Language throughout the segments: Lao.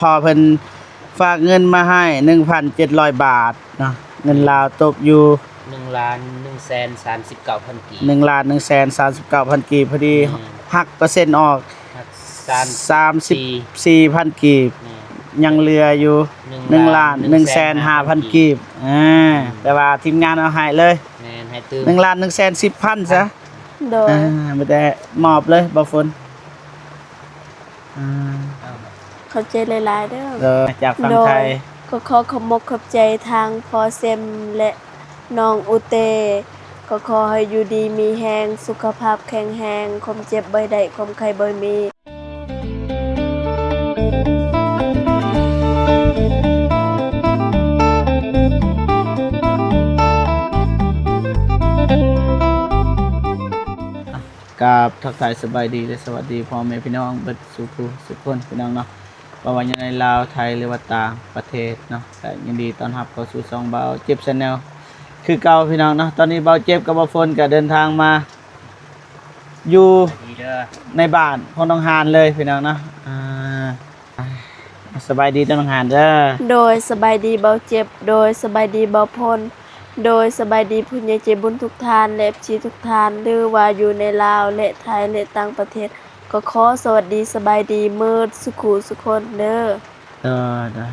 ພໍ່ເພິ່ນຝາກເງິນມາໃຫ້ໜຶ່ງພັນເຈັດຮ້ອຍບາດເນາະ, ເງິນລາວຕົກຢູ່ໜຶ່ງລ້ານໜຶ່ງແສນສາມສິບເກົ້າພັນກີບ ໜຶ່ງລ້ານໜຶ່ງແສນສາມສິບເກົ້າພັນກີບ ພໍດີ ແມ່ນ ຫັກເປີເຊັນອອກ ຫັກສາມສິບສີ່ ສາມສິບສີ່ພັນກີບ ແມ່ນ ຍັງເຫຼືອຢູ່ໜຶ່ງລ້ານໜຶ່ງແສນຫ້າພັນກີບ ອ່າ ອືມ ແຕ່ວ່າທີມງານເອົາໃຫ້ເລີຍ ແມ່ນ ໃຫ້ຕື່ມ ໜຶ່ງລ້ານໜຶ່ງແສນສິບພັນຊະ ໂດຍ ອ່າ ມີແຕ່ມອບເລີຍ ບໍ່ຝົນ ອ່າ ຂອບໃຈຫຼາຍໆເດີ ເດີ ຈາກຝັ່ງໄທ ໂດຍ ກໍຂໍຂອບມົກຂອບໃຈທາງພໍ່ເຊັມ ແລະ ນ້ອງອູເຕ ກໍຂໍໃຫ້ຢູ່ດີມີແຮງ ສຸຂະພາບແຂງແຮງ ຄວາມເຈັບບໍ່ໃຫ້ໄດ້ ຄວາມໄຂ້ບໍ່ໃຫ້ມີ. ກາບທັກທາຍສະບາຍດີ ແລະ ສະຫວັດດີພໍ່ແມ່ພີ່ນ້ອງເບິດສູ່ຜູ້ສູ່ຄົນ ພີ່ນ້ອງເນາະ, ບໍ່ວ່າຢູ່ໃນລາວ ໄທ ຫຼືວ່າຕ່າງປະເທດເນາະ, ກະຍິນດີຕ້ອນຮັບເຂົ້າສູ່ຊ່ອງບ່າວເຈັບ Channel ຄືເກົ່າ ພີ່ນ້ອງເນາະ. ຕອນນີ້ບ່າວເຈັບກັບບ່າວຝົນກະເດີນທາງມາຢູ່ໃນບ້ານຂອງນ້ອງຮານເລີຍ ພີ່ນ້ອງເນາະ. ອ່າ ສະບາຍດີເດີນ້ອງຮານເດີ. ໂດຍ ສະບາຍດີບ່າວເຈັບ. ໂດຍ ສະບາຍດີບ່າວຝົນ. ໂດຍ ສະບາຍດີຜູ້ໃຫຍ່ໃຈບຸນທຸກທ່ານ ແລະ ເອັຟຊີ ທຸກທ່ານ ຫຼືວ່າຢູ່ໃນລາວ ແລະ ໄທ ແລະ ຕ່າງປະເທດ ກໍຂໍສະຫວັດດີສະບາຍດີເໝິດສຸຂູສຸຄົນເດີ. ໂດຍ ໂດຍ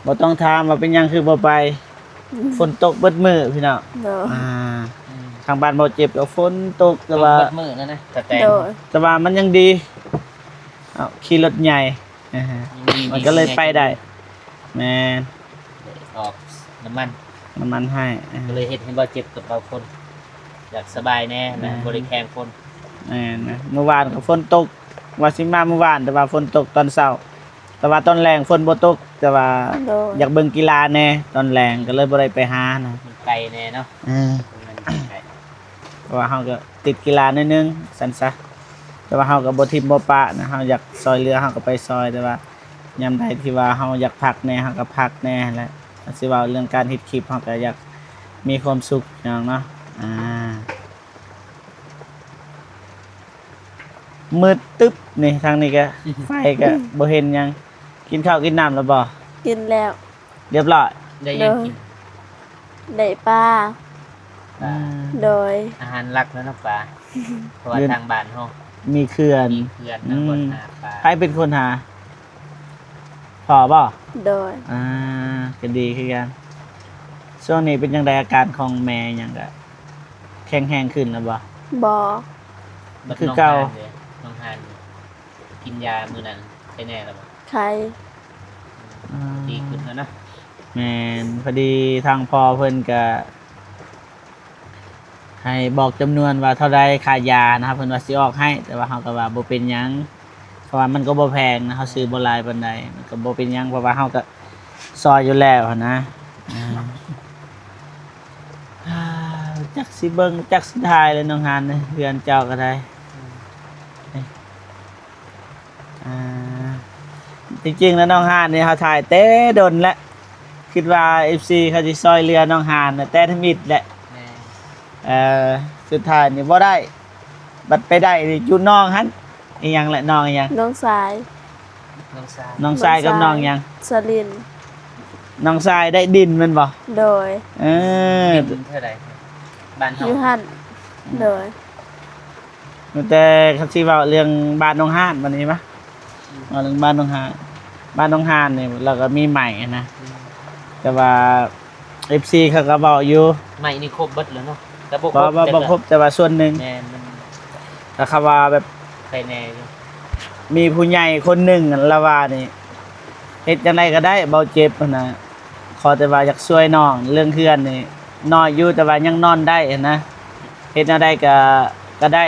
ບໍ່ຕ້ອງຖາມວ່າເປັນຫຍັງຄືບໍ່ໄປ. ອືມ ຝົນຕົກເບິດມື້ພີ່ນ້ອງ. ໂດຍ ອ່າ ທາງບ້ານບ່າວເຈັບກໍຝົນຕົກ ແຕ່ວ່າ ຕົກເບິດມື້ນັ້ນນະ ກະແຕ ໂດຍ ແຕ່ວ່າມັນຍັງດີ ເອົາ ຂີ່ລົດໃຫຍ່ ອ່າຮະ ມັນກໍເລີຍໄປໄດ້. ແມ່ນ ໄດ້ອອກນ້ຳມັນ ນ້ຳມັນໃຫ້ ອ່າ ກໍເລີຍເຮັດໃຫ້ບ່າວເຈັບກັບບ່າວຝົນຢາກສະບາຍແດ່ ແມ່ນ ນະ ບໍ່ໄດ້ແຂ່ງຝົນ. ແມ່ນນະ ມື້ວານກໍຝົນຕົກ ວ່າຊິມາມື້ວານ ແຕ່ວ່າຝົນຕົກຕອນເຊົ້າ ແຕ່ວ່າຕອນແລງຝົນບໍ່ຕົກ ແຕ່ວ່າ ໂດຍ ຢາກເບິ່ງກິລາແດ່ ຕອນແລງກໍເລີຍບໍ່ໄດ້ໄປຫານະ ມັນໄກແດ່ເນາະ. ເອີ ມັນໄກ ເພາະວ່າເຮົາກໍຕິດກິລາໜ້ອຍໜຶ່ງຊັ້ນຊະ, ແຕ່ວ່າເຮົາກໍບໍ່ຖິ້ມບໍ່ປະນະ, ເຮົາຢາກຊ່ອຍເຫຼືອເຮົາກໍໄປຊ່ອຍ, ແຕ່ວ່າຍາມໃດທີ່ວ່າເຮົາຢາກພັກແດ່ ເຮົາກໍພັກແດ່ຫັ້ນແຫຼະ. ຊິເວົ້າເລື່ອງການເຮັດຄລິບ ເຮົາກໍຢາກມີຄວາມສຸກພີ່ນ້ອງເນາະ. ອ່າ ມືດຕຶບນີ້ ທາງນີ້ກະ ໄຟກະບໍ່ເຫັນຫຍັງ. ກິນເຂົ້າກິນນ້ຳແລ້ວບໍ່? ກິນແລ້ວ ຮຽບຮ້ອຍ. ໄດ້ຫຍັງກິນ? ໂດຍ ໄດ້ປາ. ປາ ອືມ ໂດຍ ອາຫານຫຼັກແລ້ວເນາະ ປາ ເພາະວ່າ ຢູ່ ທາງບ້ານເຮົາມີເຂື່ອນ ມີເຂື່ອນ ອືມ ນຳບົດຫາປາ. ໃຜເປັນຄົນຫາ? ພໍ່ບໍ່? ໂດຍ ອ່າ ກໍດີຄືກັນ. ຊ່ວງນີ້ເປັນຈັ່ງໃດ ອາການຂອງແມ່ຫຍັງ ກະແຂງແຮງຂຶ້ນແລ້ວບໍ່? ບໍ່ ຄືເກົ່າ. ນ້ອງຮານເດ ນ້ອງຮານ ກິນຢາມື້ນັ້ນໄຄແນ່ແລ້ວບໍ່? ໄຄ ອືມ ອ່າ ດີຂຶ້ນແລ້ວນະ. ແມ່ນ ພໍດີທາງພໍ່ເພິ່ນກະ ໃຫ້ບອກຈຳນວນວ່າເທົ່າໃດຄ່າຢານະ, ເພິ່ນວ່າຊິອອກໃຫ້ ແຕ່ວ່າເຮົາກໍວ່າບໍ່ເປັນຫຍັງ ເພາະວ່າມັນກໍບໍ່ແພງນະ, ເຮົາຊື້ບໍ່ຫຼາຍປານໃດ ມັນກໍບໍ່ເປັນຫຍັງ ເພາະວ່າເຮົາກໍຊ່ອຍຢູ່ແລ້ວຫັ້ນນະ. ອ່າ ຈັກຊິເບິ່ງຈັກຊິຖ່າຍແລ້ວ ນ້ອງຮານເອີຍ ເຮືອນເຈົ້າກໍໄດ້. ອ່າ ຈິງໆ ແລ້ວນ້ອງຮານນີ້ເຮົາຖ່າຍແຕ່ດົນແລ້ວ ຄິດວ່າເອັຟຊີເຂົາຊິຊ່ອຍເຫຼືອນ້ອງຮານແຕ່ທຳອິດແຫຼະ. ແມ່ນ ເອີ ສຸດທ້າຍນີ້ບໍ່ໄດ້ ບັດໄປໄດ້ຢູ່ນ້ອງຫັ້ນ. ອີຫຍັງແຫຼະ ນ້ອງອີຫຍັງ? ນ້ອງຊາຍ ນ້ອງຊາຍ ນ້ອງຊາຍກັບນ້ອງຫຍັງ? ສະລິນ. ນ້ອງຊາຍໄດ້ດິນແມ່ນບໍ່? ໂດຍ ເອີ ດິນເທົ່າໃດ? ບ້ານເຮົາ ຢູ່ຫັ້ນ. ອືມ ໂດຍ ແຕ່ຄັນຊິເວົ້າເລື່ອງບ້ານໜອງຫານບັດນີ້ມາ ເວົ້າເລື່ອງບ້ານໜອງຫານ ບ້ານໜອງຫານນີ້ລາວກໍມີໄມ້ນະ. ອືມ ແຕ່ວ່າເອັຟຊີເຂົາກໍເວົ້າຢູ່ ໄມ້ນີ້ຄົບເບິດແລ້ວເນາະ ແຕ່ບໍ່ຄົບ ບໍ່ ບໍ່ຄົບ ແຕ່ວ່າສ່ວນໜຶ່ງ. ແມ່ນ ມັນ ແຕ່ຄຳວ່າແບບ ໄຄແນ່ຢູ່ ມີຜູ້ໃຫຍ່ຄົນໜຶ່ງລາວວ່ານີ້ ເຮັດຈັ່ງໃດກໍໄດ້ ເບົາເຈັບຫັ້ນນະ ຂໍແຕ່ວ່າຢາກຊ່ວຍນ້ອງເລື່ອງເຮືອນນີ້ ນ້ອຍຢູ່ ແຕ່ວ່າຍັງນອນໄດ້ຫັ້ນນະ ເຮັດແນວໃດກໍ ກໍໄດ້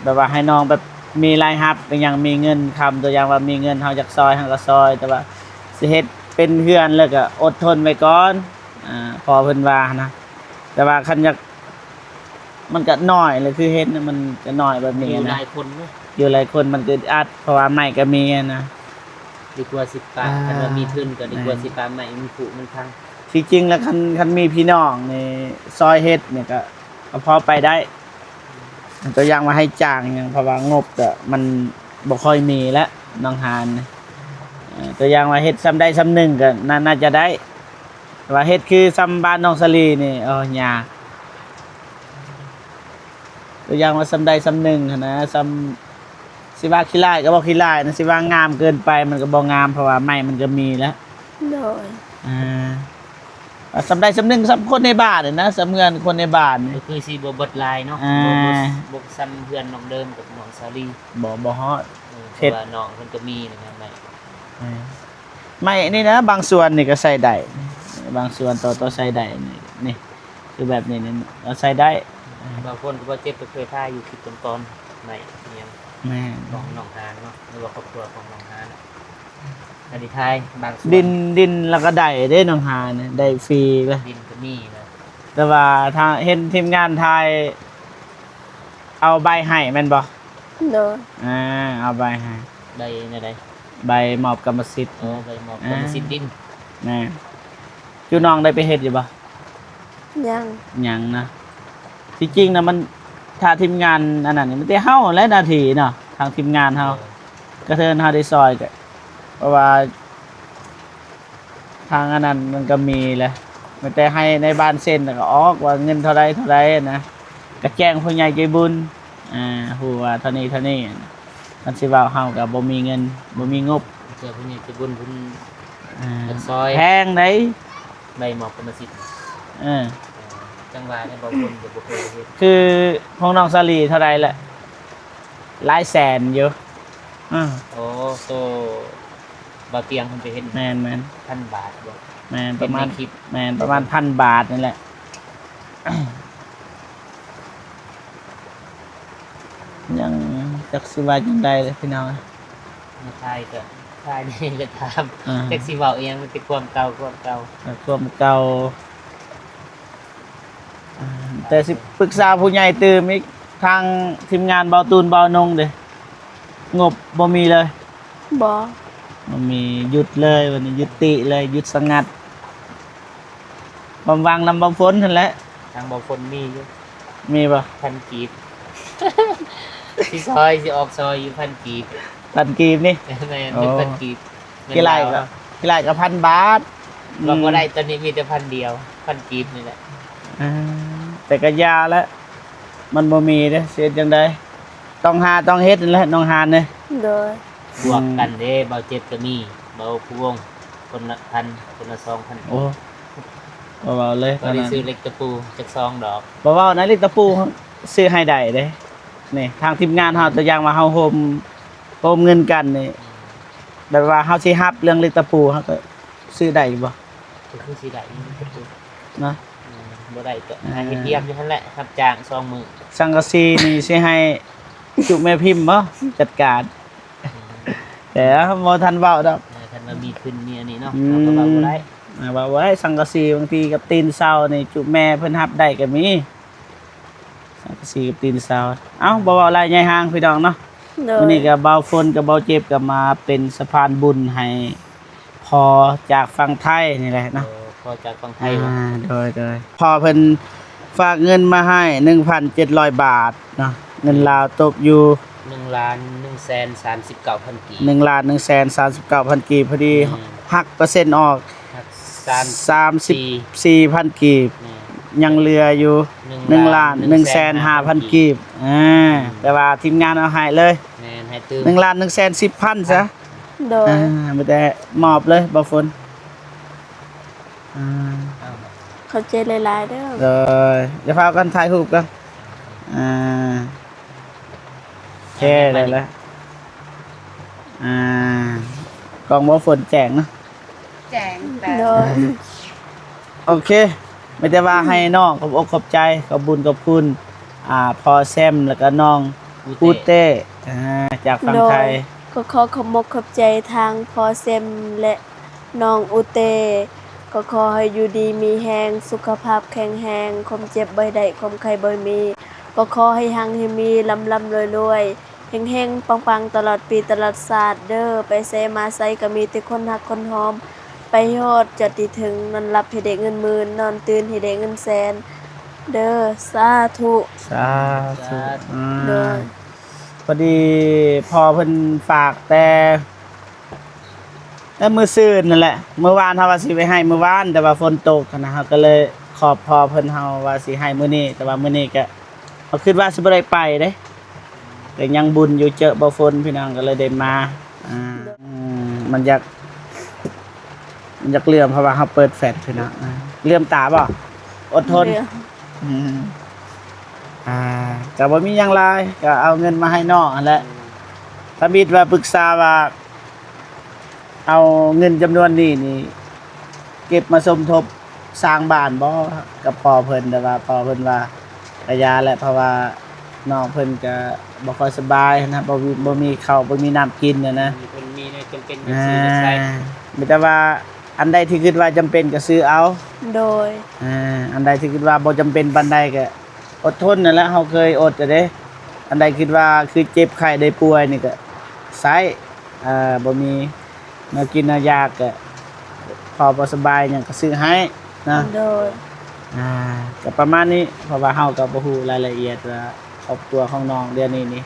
ແບບວ່າໃຫ້ນ້ອງແບບມີລາຍຮັບ ເປັນຫຍັງ ມີເງິນຄຳ ຕົວຢ່າງວ່າມີເງິນ ເຮົາຢາກຊ່ອຍ ເຮົາກໍຊ່ອຍ ແຕ່ວ່າຊິເຮັດເປັນເຮືອນ ແລ້ວກໍອົດທົນໄວ້ກ່ອນ. ອ່າ ພໍ່ເພິ່ນວ່ານະ ແຕ່ວ່າຄັນຢາກ ມັນກະໜ້ອຍແຫຼະ ຄືເຫັນມັນກະໜ້ອຍແບບນີ້ນະ ຢູ່ຫຼາຍຄົນເນາະ ຢູ່ຫຼາຍຄົນມັນກະອຶດອັດ ເພາະວ່າໄມ້ກະມີຫັ້ນນະ ດີກວ່າຊິປະ ອ່າ ຄັນວ່າມີທຶນກະດີກວ່າ ແມ່ນ ຊິປະໄມ້ມັນຜຸມັນພັງ. ທີ່ຈິງແລ້ວຄັນ ຄັນມີພີ່ນ້ອງນີ້ຊ່ອຍເຮັດນີ້ກະ ກະພໍໄປໄດ້ ຕົວຢ່າງວ່າໃຫ້ຈ້າງຫຍັງ ເພາະວ່າງົບກະມັນບໍ່ຄ່ອຍມີແລ້ວ ໜອງຫານນີ້. ເອີ ຕົວຢ່າງວ່າເຮັດສ່ຳໃດສ່ຳໜຶ່ງກໍໜ້າ ໜ້າຈະໄດ້ ແຕ່ວ່າເຮັດຄືສ່ຳບ້ານນ້ອງສາລີນີ້ ໂອ້ ຍາກ. ຕົວຢ່າງວ່າສ່ຳໃດສ່ຳໜຶ່ງຫັ້ນນະ ສ່ຳ ຊິວ່າຂີ້ລ້າຍກໍບໍ່ຂີ້ລ້າຍນະ ຊິວ່າງາມເກີນໄປມັນກໍບໍ່ງາມ ເພາະວ່າໄມ້ມັນກໍມີແລ້ວ. ໂດຍ ອ່າ ສ່ຳໃດສ່ຳໜຶ່ງ ສ່ຳຄົນໃນບ້ານນີ້ນະ ສ່ຳເຮືອນຄົນໃນບ້ານນີ້ ກໍຄືຊິບໍ່ເບິດຫຼາຍເນາະ. ອ່າ ບໍ່ ບໍ່ ບໍ່ສ່ຳເຮືອນນ້ອງເດີມກັບນ້ອງສາລີ ບໍ່ ບໍ່ຮອດ. ເອີ ເພາະວ່ານ້ອງເພິ່ນກໍມີນະໄມ້. ເອີ ໄມ້ນີ້ນະ ບາງສ່ວນນີ້ກໍໃຊ້ໄດ້ ບາງສ່ວນຕໍ່ ຕໍ່ໃຊ້ໄດ້ນີ້ ນີ້ ຄືແບບນີ້ນີ້ ເອົາໃຊ້ໄດ້. ບາງຄົນກໍບໍ່ເຈັບ ກໍເຄີຍຖ່າຍຢູ່ຄລິບກ່ອນໆ ໄມ້ອີ່ຫຍັງ ແມ່ນ ຂອງໜອງຫານເນາະ ຫຼືວ່າຄອບຄົວຂອງໜອງຫານ ອັນນີ້ຖ່າຍບາງສ່ວນ. ດິນ ດິນລະກະໄດ້ເດ້ ໜອງຫານນະ ໄດ້ຟຣີເລີຍ ດິນກໍມີເລີຍ. ແຕ່ວ່າຖ້າເຫັນທີມງານຖ່າຍ ເອົາໃບໃຫ້ແມ່ນບໍ່? ໂດຍ ອ່າ ເອົາໃບໃຫ້. ໃບແນວໃດ? ໃບມອບກຳມະສິດ. ອໍ ໃບມອບກຳມະສິດດິນ. ອ່າ ແມ່ນ. ຈຸນ້ອງໄດ້ໄປເຮັດຢູ່ບໍ່? ຍັງ ຍັງນະ. ທີ່ຈິງນະ ມັນ ຖ້າທີມງານອັນນັ້ນ ມີແຕ່ເຮົາແຫຼະໜ້າທີ່ເນາະ ທາງທີມງານເຮົາ. ເອີ ກະເທີນເຮົາໄດ້ຊ່ອຍ ກະ ເພາະວ່າ ທາງອັນນັ້ນມັນກໍມີແຫຼະ ມີແຕ່ໃຫ້ໃນບ້ານເຊັນ ແລ້ວກໍອອກວ່າເງິນເທົ່າໃດເທົ່າໃດນະ ກໍແຈ້ງຜູ້ໃຫຍ່ໃຈບຸນ ອ່າ ຮູ້ວ່າເທົ່ານີ້ເທົ່ານີ້. ຄັນຊິເວົ້າເຮົາກໍບໍ່ມີເງິນ ບໍ່ມີງົບ. ເທື່ອຜູ້ໃຫຍ່ໃຈບຸນເພິ່ນ ອ່າ ຢາກຊ່ອຍ ແພງໃດ໋ ໃບມອບກຳມະສິດ. ເອີ ເອີ ຈັ່ງວ່າແຫຼະ ບາງຄົນກໍບໍ່ເຄີຍເຮັດ. ຄືຂອງນ້ອງສາລີເທົ່າໃດລະ? ຫຼາຍແສນຢູ່. ອື ໂອ້ ໂຕ ບ່າວຕຽງເພິ່ນໄປເຮັດ ແມ່ນໆ ພັນບາດບໍ? ແມ່ນ ປະມານ ເຮັດໃນຄລິບ ແມ່ນ ປະມານພັນບາດນີ້ແຫຼະ. ຍັງຈັກຊິວ່າຈັ່ງໃດເລີຍພີ່ນ້ອງ. ມາຖ່າຍກໍຖ່າຍແດ່ກໍຖາມ ອ່າ ຈັກຊິເວົ້າອີ່ຫຍັງ ມີແຕ່ຄວາມເກົ່າ ຄວາມເກົ່າ ຄວາມເກົ່າ. ອ່າ ແຕ່ຊິປຶກສາຜູ້ໃຫຍ່ຕື່ມອີກ ທາງທີມງານເບົາຕູນ ເບົານົງເດ້ ງົບບໍ່ມີເລີຍ? ບໍ່ ບໍ່ມີ ຢຸດເລີຍ ວັນນີ້ຍຸຕິເລີຍ ຢຸດສະຫງັດ. ຄວາມຫວັງນຳເບົາຝົນຫັ້ນແຫຼະ. ທາງເບົາຝົນມີຢູ່ ມີບໍ່? ພັນກີບ ຊິຊອຍ ຊິອອກຊອຍຢູ່ພັນກີບ. ພັນກີບນີ້? ແມ່ນ ໂອ້ ພັນກີບ. ຂີ້ລ້າຍກໍ ຂີ້ລ້າຍກໍພັນບາດ ອືມ ວ່າບໍ່ໄດ້ ຕອນນີ້ມີແຕ່ພັນດຽວ ພັນກີບນີ້ແຫຼະ. ອ່າ ແຕ່ກໍຢ່າແຫຼະ ມັນບໍ່ມີເດ້ ຊິເຮັດຈັ່ງໃດ? ຕ້ອງຫາຕ້ອງເຮັດຫັ້ນແຫຼະ ນ້ອງຫານເອີຍ. ໂດຍ ບວກກັນເດ້ ເບົາເຈັດກໍມີ ເບົາພູວົງ ຄົນລະພັນ ຄົນລະສອງພັນ. ໂອ້ ບໍ່ເວົ້າເລີຍ ບໍ່ໄດ້ຊື້ເຫຼັກຕະປູຈັກຊອງດອກ. ບໍ່ເວົ້ານະ ເຫຼັກຕະປູຊື້ໃຫ້ໄດ້ເດ້. ນີ້ ທາງທີມງານເຮົາ ຕົວຢ່າງວ່າເຮົາໂຮມ ໂຮມເງິນກັນນີ້ ອືມ ແບບວ່າເຮົາຊິຮັບເລື່ອງເຫຼັກຕະປູ ເຮົາກໍຊື້ໄດ້ຢູ່ບໍ່? ກໍຄືຊິໄດ້ຢູ່ ເນາະ ອືມ ບໍ່ໄດ້ກໍ ອ່າ ຫາເຮັດວຽກຢູ່ຫັ້ນແຫຼະ ຮັບຈ້າງສອງມື້. ສັງກະສີນີ້ຊິໃຫ້ຈຸແມ່ພິມບໍ່ ຈັດການ? ອືມ ແຕ່ບໍ່ທັນເວົ້າດອກ ເອີ ຄັນວ່າມີທຶນມີອັນນີ້ເນາະ ອືມ ເຮົາກໍເວົ້າບໍ່ໄດ້ ອ່າ ເວົ້າບໍ່ໄດ້. ສັງກະສີບາງທີກັບຕີນເສົານີ້ ຈຸແມ່ເພິ່ນຮັບໄດ້ກໍມີ. ສັງກະສີກັບຕີນເສົາ. ເອົ້າ ບໍ່ເວົ້າຫຼາຍໃຫຍ່ຫາງພີ່ນ້ອງເນາະ. ໂດຍ ມື້ນີ້ກໍບ່າວຝົນກັບບ່າວເຈັບກໍມາເປັນສະພານບຸນໃຫ້ພໍ່ຈາກຝັ່ງໄທນີ້ແຫຼະເນາະ. ໂອ້ ພໍ່ຈາກຝັ່ງໄທ. ອ່າ ເນາະ ໂດຍໆ ພໍ່ເພິ່ນຝາກເງິນມາໃຫ້ໜຶ່ງພັນເຈັດຮ້ອຍບາດເນາະ. ເງິນລາວຕົກຢູ່ ໜຶ່ງລ້ານໜຶ່ງແສນສາມສິບເກົ້າພັນກີບ ໜຶ່ງລ້ານໜຶ່ງແສນສາມສິບເກົ້າພັນກີບ. ພໍດີ ອືມ ຫັກເປີເຊັນອອກ ສາມສິບສີ່ພັນກີບ ແມ່ນ ຍັງເຫຼືອຢູ່ໜຶ່ງລ້ານໜຶ່ງແສນຫ້າພັນກີບ. ອ່າ ອືມ ແຕ່ວ່າທີມງານເອົາໃຫ້ເລີຍ. ແມ່ນ ໃຫ້ຕື່ມ ໜຶ່ງລ້ານໜຶ່ງແສນສິບພັນຊະ. ໂດຍ ອ່າ ມີແຕ່ມອບເລີຍ ບ່າວຝົນ. ອ່າ ຂອບໃຈຫຼາຍໆເດີ. ໂດຍ ຢ່າພາກັນຖ່າຍຮູບກ່ອນ. ອ່າ ໂອເຄ ໄດ້ລະ. ອ່າ ກ້ອງບ່າວຝົນແຈ້ງເນາະ. ແຈ້ງແລ້ວ. ໂດຍ ໂອເຄ ມີແຕ່ວ່າໃຫ້ນ້ອງຂອບອົກຂອບໃຈ ຂອບບຸນຂອບຄຸນ ອ່າ ພໍ່ແຊມ ແລ້ວກໍນ້ອງ ອູເຕ້ ອູເຕ້ ອ່າ ຈາກຝັ່ງໄທ. ໂດຍ ກໍຂໍຂອບອົກຂອບໃຈທາງພໍ່ແຊມ ແລະ ນ້ອງອູເຕ້ ກໍຂໍໃຫ້ຢູ່ດີມີແຮງ ສຸຂະພາບແຂງແຮງ ຄວາມເຈັບບໍ່ໃຫ້ໄດ້ ຄວາມໄຂ້ບໍ່ໃຫ້ມີ ກໍຂໍໃຫ້ຮັ່ງໃຫ້ມີ ລ່ຳໆລວຍໆ ເຮັງໆປັງໆ ຕະຫຼອດປີຕະຫຼອດຊາດເດີ. ໄປໃສມາໃສກໍມີແຕ່ຄົນຮັກຄົນຫອມ ໄປຮອດຈອດທີ່ເຖິງ ນອນຫຼັບໃຫ້ໄດ້ເງິນໝື່ນ ນອນຕື່ນໃຫ້ໄດ້ເງິນແສນເດີ. ສາທຸ ສາທຸ. ອ່າ ໂດຍ ພໍດີພໍ່ເພິ່ນຝາກແຕ່ ແລ້ວມື້ຊືນນັ້ນແຫຼະ ມື້ວານເຮົາວ່າຊິໄປໃຫ້ມື້ວານ ແຕ່ວ່າຝົນຕົກຫັ້ນນະ ເຮົາກໍເລີຍຂອບພໍ່ເພິ່ນ ເຮົາວ່າຊິໃຫ້ມື້ນີ້ ແຕ່ວ່າມື້ນີ້ກໍ ເຮົາຄິດວ່າຊິບໍ່ໄດ້ໄປເດ້ ກໍຍັງບຸນຢູ່ເຈີບໍ່ຝົນ ພີ່ນ້ອງ ກໍເລີຍໄດ້ມາ ອ່າ ອືມ ມັນຢາກ ມັນຢາກເຫຼື້ອມ ເພາະວ່າເຮົາເປີດແຟດ ພີ່ນ້ອງ ອ່າ ເຫຼື້ອມຕາບໍ່? ອົດທົນ ເຫຼື້ອມ ອືມ ອ່າ ກໍບໍ່ມີຫຍັງຫຼາຍ ກໍເອົາເງິນມາໃຫ້ນ້ອງຫັ້ນແຫຼະ ທຳອິດວ່າປຶກສາວ່າ ເອົາເງິນຈຳນວນນີ້ນີ້ ເກັບມາສົມທົບສ້າງບ້ານບໍ່ ກັບພໍ່ເພິ່ນ ແຕ່ວ່າພໍ່ເພິ່ນວ່າ ກະຢ່າແຫຼະ ເພາະວ່ານ້ອງເພິ່ນກະບໍ່ຄ່ອຍສະບາຍຫັ້ນນະ ບໍ່ມີ ບໍ່ມີເຂົ້າ ບໍ່ມີນ້ຳກິນຫັ້ນນະ ມີ ເພິ່ນມີແນວຈຳເປັນກໍຊື້ມາໃຊ້ ອ່າ ມີແຕ່ວ່າອັນໃດທີ່ຄິດວ່າຈຳເປັນກໍຊື້ເອົາ ໂດຍ ອ່າ ອັນໃດທີ່ຄິດວ່າບໍ່ຈຳເປັນປານໃດກໍ ອົດທົນນັ້ນແຫຼະ ເຮົາເຄີຍອົດແລ້ວເດ້ ອັນໃດຄິດວ່າຄືເຈັບໄຂ້ໄດ້ປ່ວຍນີ້ກໍໃຊ້ ເອີ ບໍ່ມີແນວກິນແນວຢາກກໍ ພໍບໍ່ສະບາຍຫຍັງກໍຊື້ໃຫ້ນະ ໂດຍ ອ່າ ກໍປະມານນີ້ ເພາະວ່າເຮົາກໍບໍ່ຮູ້ລາຍລະອຽດວ່າຄອບຄົວຂອງນ້ອງດຽວນີ້ນີ້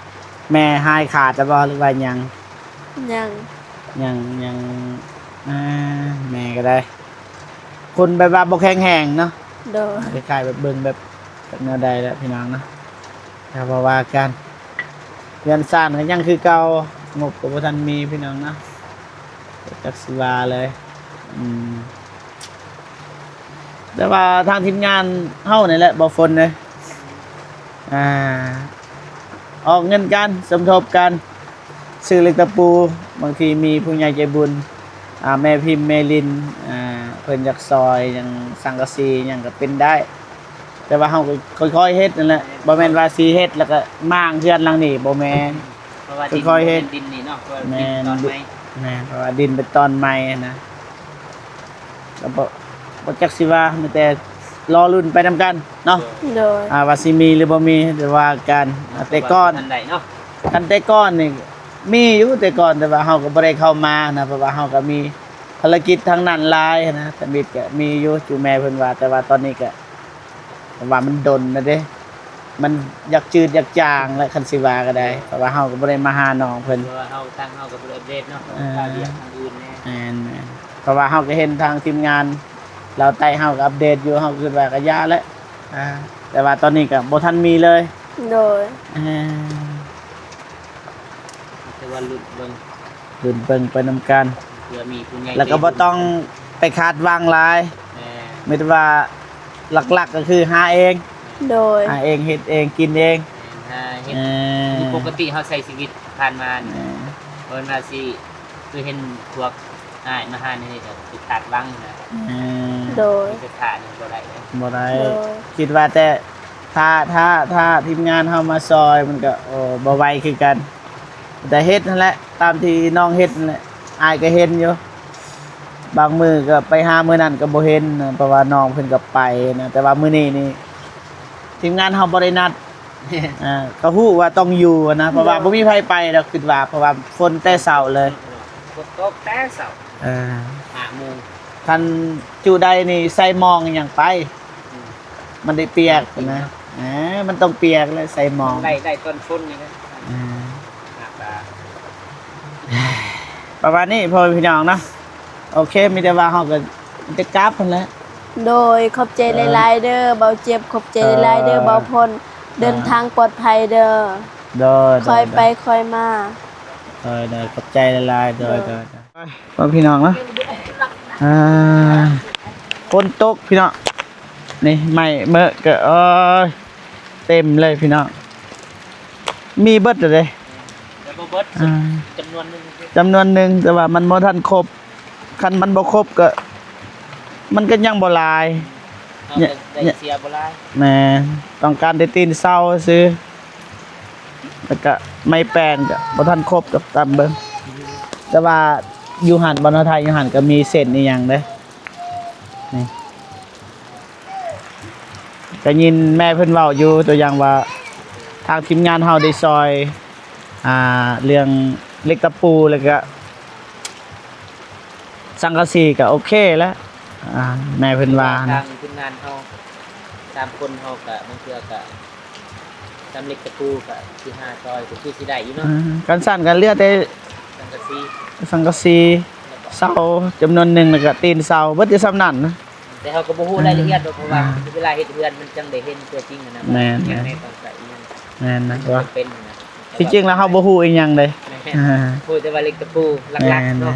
ແມ່ຫາຍຂາດແລ້ວບໍ່ ຫຼືວ່າຍັງ? ຍັງ ຍັງ ຍັງ ອ່າ ແມ່ກໍໄດ້ ຄົນແບບວ່າບໍ່ແຂງແຮງເນາະ ໂດຍ ຄ້າຍໆແບບເບິ່ງແບບ ຈັກແນວໃດແຫຼະພີ່ນ້ອງເນາະ ກໍບໍ່ວ່າກັນ ເຮືອນຊານກໍຍັງຄືເກົ່າ ງົບກໍບໍ່ທັນມີພີ່ນ້ອງເນາະ ຈັກຊິວ່າເລີຍ ອືມ ແຕ່ວ່າທາງທີມງານເຮົານີ້ແຫຼະ ບໍ່ຝົນເອີຍ ອ່າ ອອກເງິນກັນ ສົມທົບກັນ ຊື້ເຫຼັກຕະປູ ບາງທີມີຜູ້ໃຫຍ່ໃຈບຸນ ອ່າ ແມ່ພິມ ແມ່ລິນ ອ່າ ເພິ່ນຢາກຊ່ອຍຫຍັງ ສັງກະສີຫຍັງກໍເປັນໄດ້ ແຕ່ວ່າເຮົາກໍຄ່ອຍໆເຮັດນັ້ນແຫຼະ ບໍ່ແມ່ນວ່າຊິເຮັດແລ້ວກໍມ້າງເຮືອນຫຼັງນີ້ ບໍ່ແມ່ນ ເພາະວ່າດິນ ຄ່ອຍໆເຮັດ ບໍ່ແມ່ນດິນນີ້ເນາະ ເພາະວ່າ ແມ່ນ ດິນຕອນໃໝ່ ແມ່ນ ເພາະວ່າດິນເປັນຕອນໃໝ່ຫັ້ນນະ ກໍບໍ່ ບໍ່ຈັກຊິວ່າ ມີແຕ່ລໍລຸ້ນໄປນຳກັນເນາະ ໂດຍ ອ່າ ວ່າຊິມີຫຼືບໍ່ມີ ແຕ່ວ່າການ ແຕ່ກ່ອນ ຄັນແຕ່ກ່ອນນີ້ມີຢູ່ ແຕ່ກ່ອນ ແຕ່ວ່າເຮົາກໍບໍ່ໄດ້ເຂົ້າມານະ ເພາະວ່າເຮົາກໍມີພາລະກິດທາງນັ້ນຫຼາຍນະ ທຳອິດກໍມີຢູ່ ຈຸແມ່ເພິ່ນວ່າ ແຕ່ວ່າຕອນນີ້ກໍ ເພາະວ່າມັນດົນແລ້ວເດ້ ມັນຢາກຈືດຢາກຈາງແຫຼະ ຄັນຊິວ່າກໍໄດ້ ເພາະວ່າເຮົາກໍບໍ່ໄດ້ມາຫານ້ອງເພິ່ນ ເພາະວ່າເຮົາ ທາງເຮົາກໍບໍ່ໄດ້ອັບເດດເນາະ ເອີ ເພາະວ່າວຽກທາງອື່ນແດ່ ແມ່ນໆ ເພາະວ່າເຮົາກໍເຫັນທາງທີມງານລາວໃຕ້ເຮົາກໍອັບເດດຢູ່ ເຮົາກໍຄິດວ່າກໍຢ່າແຫຼະ ອ່າ ແຕ່ວ່າຕອນນີ້ກໍບໍ່ທັນມີເລີຍ ໂດຍ ເອີ ແຕ່ວ່າລຸ້ນເບິ່ງ ລຸ້ນເບິ່ງໄປນຳກັນ ເພື່ອມີຜູ້ໃຫຍ່ ແລ້ວກໍບໍ່ຕ້ອງໄປຄາດຫວັງຫຼາຍ ແມ່ນ ມີແຕ່ວ່າຫຼັກໆກໍຄືຫາເອງ ໂດຍ ຫາເອງ ເຮັດເອງ ກິນເອງ ແມ່ນ ຫາເຮັດ ເອີ ຄືປົກກະຕິເຮົາໃຊ້ຊີວິດຜ່ານມານີ້ ແມ່ນ ບໍ່ແມ່ນວ່າຊິ ຄືເຫັນພວກອ້າຍມາຫານີ້ກໍຄືຄາດຫວັງນະ ແມ່ນ ໂດຍ ມີແຕ່ຖ້ານີ້ບໍ່ໄດ້ເດ້ ບໍ່ໄດ້ ໂດຍ ຄິດວ່າແຕ່ ຖ້າ ຖ້າ ຖ້າທີມງານເຮົາມາຊ່ອຍ ມັນກໍ ໂອ້ ບໍ່ໄຫວຄືກັນ ແຕ່ເຮັດຫັ້ນແຫຼະ ຕາມທີ່ນ້ອງເຮັດຫັ້ນແຫຼະ ອ້າຍກໍເຫັນຢູ່ ບາງມື້ກໍໄປຫາ ມື້ນັ້ນກໍບໍ່ເຫັນນະ ເພາະວ່ານ້ອງເພິ່ນກໍໄປນະ ແຕ່ວ່າມື້ນີ້ນີ້ ທີມງານເຮົາບໍ່ໄດ້ນັດ ອ່າ ກໍຮູ້ວ່າຕ້ອງຢູ່ນະ ເພາະວ່າ ໂດຍ ບໍ່ມີໃຜໄປດອກ ຄິດວ່າ ເພາະວ່າຝົນແຕ່ເຊົ້າເລີຍ ຝົນຕົກແຕ່ເຊົ້າ ເອີ ຫ້າໂມງ ຄັນຈຸໃດນີ້ໃສ່ໝອງອີ່ຫຍັງໄປ ອືມ ມັນໄດ້ປຽກນະ ເອີ ມັນຕ້ອງປຽກແຫຼະ ໃສ່ໝອງ ໄດ້ ໄດ້ຕອນຝົນນີ້ນະ ເອີ ປະມານນີ້ພໍ່ແມ່ພີ່ນ້ອງເນາະ ໂອເຄ ມີແຕ່ວ່າເຮົາກໍຈະກັບຫັ້ນແຫຼະ ໂດຍ ຂອບໃຈຫຼາຍໆເດີ ເອີ ເບົາເຈັບ ຂອບໃຈຫຼາຍໆເດີ ເອີ ເບົາພົ້ນ ເອີ ເດີນທາງປອດໄພເດີ ໂດຍ ໂດຍ ຄ່ອຍໄປ ໂດຍ ຄ່ອຍມາ ໂດຍ ໂດຍ ຂອບໃຈຫຼາຍໆ ໂດຍ ໂດຍ ໂດຍ ໂດຍ ພີ່ນ້ອງເນາະ ອ່າ ຝົນຕົກພີ່ນ້ອງ ນີ້ໄມ້ເໝີະກໍ ໂອ້ຍ ເຕັມເລີຍພີ່ນ້ອງ ມີເບິດແລ້ວເດ້ ແຕ່ບໍ່ເບິດ ອ່າ ຈຳນວນໜຶ່ງ ຈຳນວນໜຶ່ງ ແຕ່ວ່າມັນບໍ່ທັນຄົບ ຄັນມັນບໍ່ຄົບກໍ ມັນກໍຍັງບໍ່ຫຼາຍ ເຮົາກໍໄດ້ເສຍບໍ່ຫຼາຍ ແມ່ນ ຕ້ອງການແຕ່ຕີນເສົາຊື່ ແລ້ວກະໄມ້ແປ້ນກະບໍ່ທັນຄົບດອກ ຕາມເບິ່ງ ແຕ່ວ່າຢູ່ຫັ້ນ ບ່ອນເຮົາຖ່າຍຢູ່ຫັ້ນກະມີເສັ້ນອີ່ຫຍັງເດ້ ນີ້ ກະຍິນແມ່ເພິ່ນເວົ້າຢູ່ ຕົວຢ່າງວ່າ ທາງທີມງານເຮົາໄດ້ຊ່ອຍ ອ່າ ເລື່ອງເຫຼັກຕະປູ ແລ້ວກະ ສັງກະສີກໍໂອເຄແລ້ວ ອ່າ ແມ່ເພິ່ນວ່າ ທາງທີມງານເຮົາສາມຄົນເຮົາກໍບາງເທື່ອກໍສຳເລັດກະປູກໍຊິຫາຊ່ອຍກໍຄືຊິໄດ້ຢູ່ເນາະ ອ່າ ຄັນຊັ້ນກໍເຫຼືອແຕ່ສັງກະສີ ສັງກະສີ ແລ້ວ ເສົາຈຳນວນໜຶ່ງ ແລ້ວກໍຕີນເສົາ ເບິດຢູ່ສ່ຳນັ້ນນະ. ແຕ່ເຮົາກໍບໍ່ຮູ້ລາຍລະອຽດດອກ ເພາະວ່າ ອ່າ ເວລາເຮັດເຮືອນມັນຈັ່ງໄດ້ເຫັນຕົວຈິງຫັ້ນນະ ແມ່ນໆ ວ່າຫຍັງແດ່ຕ້ອງໃສ່ອີ່ຫຍັງ. ແມ່ນນະ ແຕ່ວ່າ ມັນຈຳເປັນນະ ທີ່ຈິງແລ້ວເຮົາບໍ່ຮູ້ອີ່ຫຍັງເດ້. ແມ່ນ ອ່າ ຮູ້ແຕ່ວ່າເຫຼັກຕະປູຫຼັກໆເນາະ.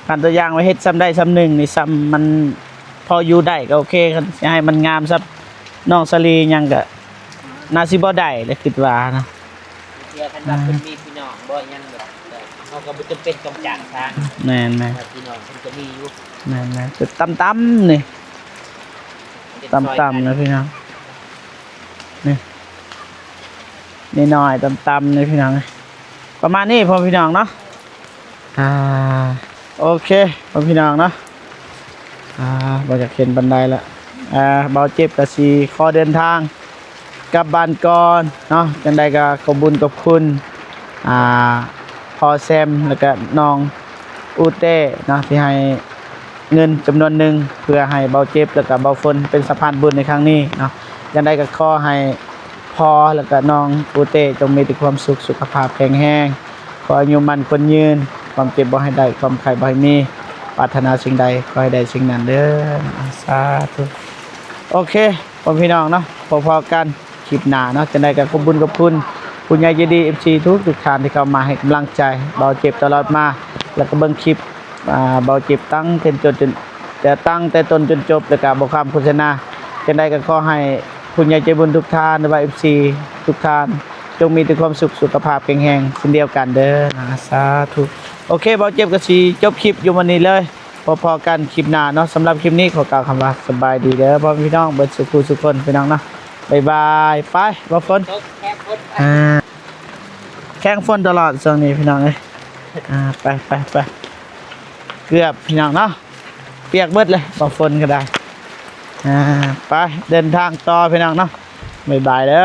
ແມ່ນ ຄັນຕົວຢ່າງວ່າເຮັດສ່ຳໃດສ່ຳໜຶ່ງນີ້ ສ່ຳມັນພໍຢູ່ໄດ້ກໍໂອເຄ, ຄັນຊິໃຫ້ມັນງາມສ່ຳນ້ອງສາລີຫຍັງກໍໜ້າຊິບໍ່ໄດ້ແຫຼະ ຄິດວ່ານະ. ເທື່ອຄັນວ່າ ອ່າ ເພິ່ນມີພີ່ນ້ອງບໍ່ຫຍັງແບບ ເຮົາກໍບໍ່ຈຳເປັນຕ້ອງຈ້າງຊ່າງ. ແມ່ນໆ ວ່າພີ່ນ້ອງເພິ່ນກໍມີຢູ່. ແມ່ນໆ ແຕ່ຕ່ຳໆນີ້ ເຮັດຊ່ອຍກັນ ຕ່ຳໆນະພີ່ນ້ອງ ນີ້ນ້ອຍໆ ຕ່ຳໆນີ້ພີ່ນ້ອງ ປະມານນີ້ພໍ່ພີ່ນ້ອງເນາະ. ອ່າ ໂອເຄ ພໍ່ພີ່ນ້ອງເນາະ ອ່າ ບໍ່ຢາກເຫັນປານໃດລະ. ອ່າ ບ່າວເຈັບກໍຊິຂໍເດີນທາງກັບບ້ານກ່ອນເນາະ. ຈັ່ງໃດກໍຂອບບຸນຂອບຄຸນ ອ່າ ພໍ່ແຊມ ແລ້ວກໍນ້ອງອູເຕ້ເນາະ ທີ່ໃຫ້ເງິນຈຳນວນໜຶ່ງ ເພື່ອໃຫ້ບ່າວເຈັບ ແລ້ວກໍບ່າວຝົນເປັນສະພານບຸນໃນຄັ້ງນີ້ເນາະ. ຈັ່ງໃດກໍຂໍໃຫ້ພໍ່ ແລ້ວກໍນ້ອງປູເຕ້ ຈົ່ງມີແຕ່ຄວາມສຸກ ສຸຂະພາບແຂງແຮງ, ຂໍອາຍຸໝັ້ນຂວັນຍືນ, ຄວາມເຈັບບໍ່ໃຫ້ໄດ້, ຄວາມໄຂ້ບໍ່ໃຫ້ມີ, ປາດຖະໜາສິ່ງໃດຂໍໃຫ້ໄດ້ສິ່ງນັ້ນເດີ. ສາທຸ. ໂອເຄ ພໍ່ພີ່ນ້ອງເນາະ ພໍ້ໆກັນຄລິບໜ້າເນາະ. ຈັ່ງໃດກໍຂອບບຸນຂອບຄຸນຜູ້ໃຫຍ່ໃຈດີ ເອັຟຊີ ທຸກໆທ່ານທີ່ເຂົ້າມາໃຫ້ກຳລັງໃຈບ່າວເຈັບຕະຫຼອດມາ ແລ້ວກໍເບິ່ງຄລິບ ອ່າ ບ່າວເຈັບຕັ້ງແຕ່ຕົ້ນຈົນ ແຕ່ຕັ້ງແຕ່ຕົ້ນຈົນຈົບ ແລ້ວກໍບໍ່ຂ້າມໂຄສະນາ. ຈັ່ງໃດກໍຂໍໃຫ້ຜູ້ໃຫຍ່ໃຈບຸນທຸກທ່ານ ຫຼືວ່າ ເອັຟຊີ ທຸກທ່ານ ຈົ່ງມີແຕ່ຄວາມສຸກ ສຸຂະພາບແຂງແຮງເຊັ່ນດຽວກັນເດີນະ. ສາທຸ. ໂອເຄ ບ່າວເຈັບກໍຊິຈົບຄລິບຢູ່ໝ່ອງນີ້ເລີຍ. ພໍ້ໆກັນຄລິບໜ້າເນາະ. ສຳລັບຄລິບນີ້ຂໍກ່າວຄຳວ່າສະບາຍດີເດີ ພໍ່ແມ່ພີ່ນ້ອງເບິດສູ່ຜູ້ສູ່ຄົນ ພີ່ນ້ອງເນາະ. ບາຍບາຍ. ໄປ ບ່າວຝົນ ຕົກແຄມຝົນ ອ່າ ແຄມຝົນຕະຫຼອດຊ່ວງນີ້ ພີ່ນ້ອງເອີຍ. ອ່າ ໄປ ໄປ ໄປ ເກືອບ ພີ່ນ້ອງເນາະ ປຽກເບິດເລີຍ ບ່າວຝົນກໍໄດ້. ອ່າ ໄປ ເດີນທາງຕໍ່ ພີ່ນ້ອງເນາະ. ບາຍບາຍເດີ.